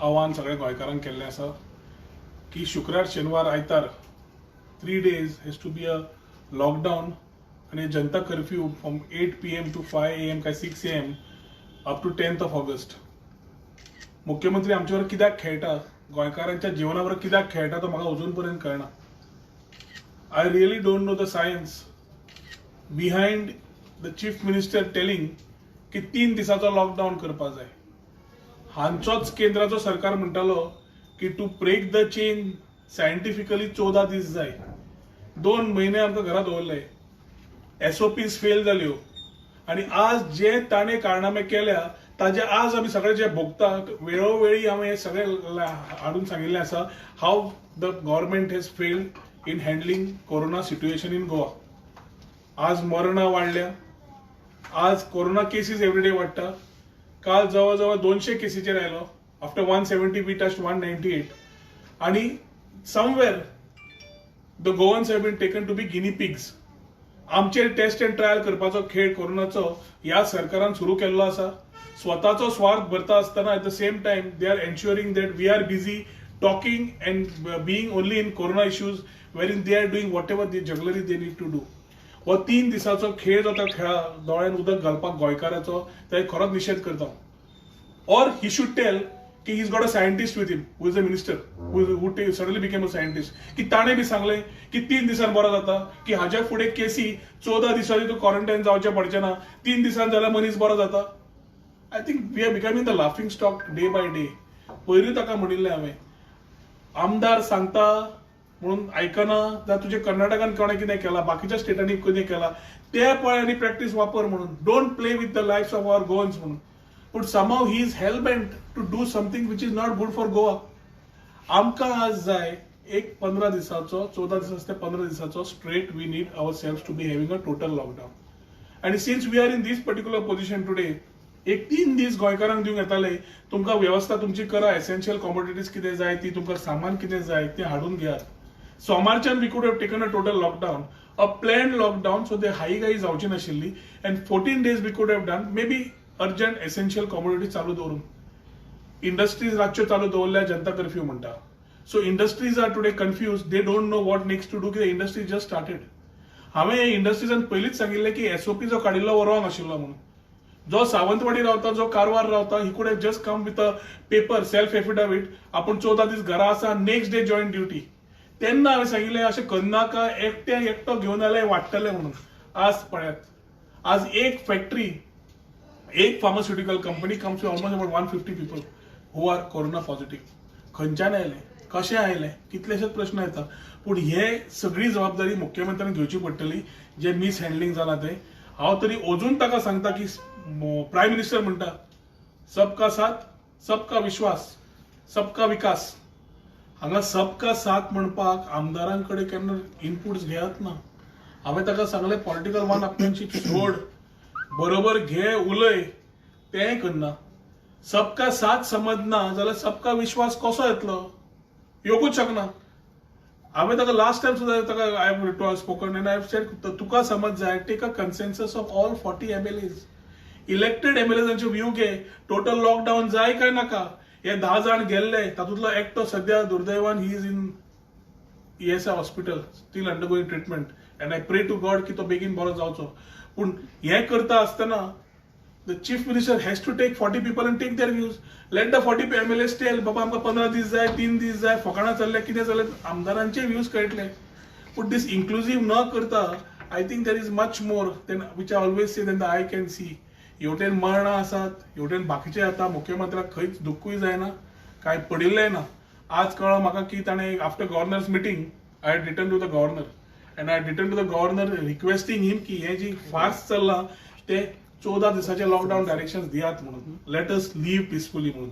आव्हान सगळ्या गोंयकारांक केल्लें आसा की शुक्रार, शेनवार, आयतार, 3 days has to be a lockdown आनी जनता curfew from 8 p.m. to 5 a.m. काय 6 a.m. up to 10th of August. मुख्यमंत्री आमच्यावर कित्याक खेळटा, गोंयकारांच्या जिवनावर कित्याक खेळटा, तो म्हाका अजून पर्यंत कळना. I really don't know the science behind the chief minister telling की 3 दिसाचो लॉकडाऊन करपा जाय. हांचोच केंद्राचो सरकार म्हणटालो की to break the chain scientifically 14 दीस जाय. 2 म्हयने आमकां घरा दवरले, एसओपीज फेल जाल्यो आनी आज जे ताणें कारनामे केल्या ताजे आज आमी सगळे जे भोगता. वेळोवेळी हांवें हे सगळे हाडून सांगिल्लें आसा, how the government has failed in handling corona situation in Goa. आज मरणां वाडल्या, आज कोरोना केसीस एवरीडे वाडटा. काल जवळ जवळ 200 केसीचेर आयलो. After 170 we touch 198 आणि somewhere the Goans have been taken to be guinea pigs. आमचेर टेस्ट अँड ट्रायल करपाचो खेळ कोरोनाचो ह्या सरकारान सुरू केल्लो आसा. स्वताचो स्वार्थ भरता आसतना at the same time they are ensuring that we are busy talking and being only in corona issues, wherein they are doing whatever the jugglery they need to do. हो 3 दिसाचो खेळ जाता, खेळा दोळ्यान उदक घालपाक गोंयकाराचो, ते खरोच निशेध करता. Or he should tell की he's got a scientist with him who is a minister who suddenly became a scientist, की ताणें बी सांगलें की 3 दिसान बरो जाता, की हाज्या फुडें केसी 14 दिसांनी तूं क्वॉरंटायन जावचें पडचें ना, 3 दिसान जाल्यार मनीस बरो जाता. I think we are becoming the laughing stock day by day. पयरूय ताका म्हणिल्लें हांवें, आमदार सांगता म्हणून आयकना जाल्यार तुजें कर्नाटकान कोणें कितें केलां, बाकीच्या स्टेटांनी कितें केलां तें पळय आनी प्रॅक्टीस वापर म्हणून. Don't play with the life of our Goans म्हणून. पूण somehow he is hell bent to do something which is not good for Goa. आमकां आज जाय एक 15 दिसाचो, 14 दिसांचे ते 15 दिसाचो straight. We need ourself to be having a total lockdown. आनी since we are in this particular position today, एक 3 दीस गोंयकारांक दिवंक येताले. तुमकां वेवस्था तुमची करा, एसेन्शियल कॉमोडिटीज कितें जाय ती, तुमकां सामान कितें जाय तें हाडून घेयात. सोमारच्यान we could have taken a total lockdown, a plan lockdown, so ते हाई घाई जावची नाशिल्ली and 14 days we could have done maybe urgent essential commodities चालू दवरून. इंडस्ट्रीज रातच्यो चालू दवरल्या, जनता कर्फ्यू म्हणटा. So industries are today confused, they don't know what next to do, कित्याक इंडस्ट्री जस्ट स्टार्टेड. हांवें इंडस्ट्रीजान पयलींच सांगिल्लें की एसओपी जो काडिल्लो हो रॉंग आशिल्लो म्हणून. जो सावंतवाडी रावता, जो कारवार रावता, he could have just come with a paper, self affidavit, आपूण 14 दीस घरा आसा, नेक्स्ट डे जॉईन ड्युटी. तेन्ना हांवें सांगिल्लें, अशें करनाका, एकट्या एकटो घेवन जाल्यार वाडटलें म्हणून. आज पळयात, आज एक फॅक्टरी, एक pharmaceutical company comes to almost about 150 people who are corona positive. खंयच्यान आयले, कशें आयले, कितलेशेच प्रश्न येता. पूण हे सगळी जबाबदारी मुख्यमंत्र्यान घेवची पडटली, जे मिस हँडलिंग जालां तें. हांव तरी अजून ताका सांगता की प्रायम मिनिस्टर म्हणटा, "सबका साथ, सबका विश्वास, सबका विकास." हांगा सबका साथ म्हणपाक आमदारां कडेन केन्ना इनपुट्स घेयात ना. हांवें ताका सांगलें, पॉलिटिकल वन अपमॅनशीप सोड, बरोबर घे, उलय, तेंय करना. सबका साथ समजना जाल्यार सबका विश्वास कसो येतलो? येवकूच शकना. हांवें ताका लास्ट टायम सुद्दां ताका I have spoken and I have said, तुका समज जाय, take a consensus of all 40 MLAs, elected एमएलएजांचे view घे, टोटल लॉकडाऊन जाय काय नाका. हे 10 जाण गेल्ले, तातूंतलो एकटो सध्या दुर्दैवान he is in ESI hospital, still undergoing treatment, and I pray to God की तो बेगीन बरो जावचो. पूण हें करता आसतना the chief minister has to take 40 people and take their views. Let the 40 MLAs tell, बाबा, आमकां 15 दीस जाय, 3 दीस जाय, फकाणां चल्ल्या, कितें चल्लें, आमदारांचे व्यूज कळटले. पूण दीस इन्क्लुजीव न करता, I think there is much more than which I always say than the eye can see. हेवटेन मरणां आसात, हेवटेन बाकीचे जाता, मुख्यमंत्र्याक खंयच दुख्खूय जायना, कांय पडिल्लें ना. आज कळ्ळं म्हाका की ताणें after governor's meeting, I had written to the governor and I written to the governor requesting him की हे जी फास्ट चल्लां ते 14 दिसाचे लॉकडाऊन डायरेक्शन दियात म्हणून, let us live peacefully म्हणून.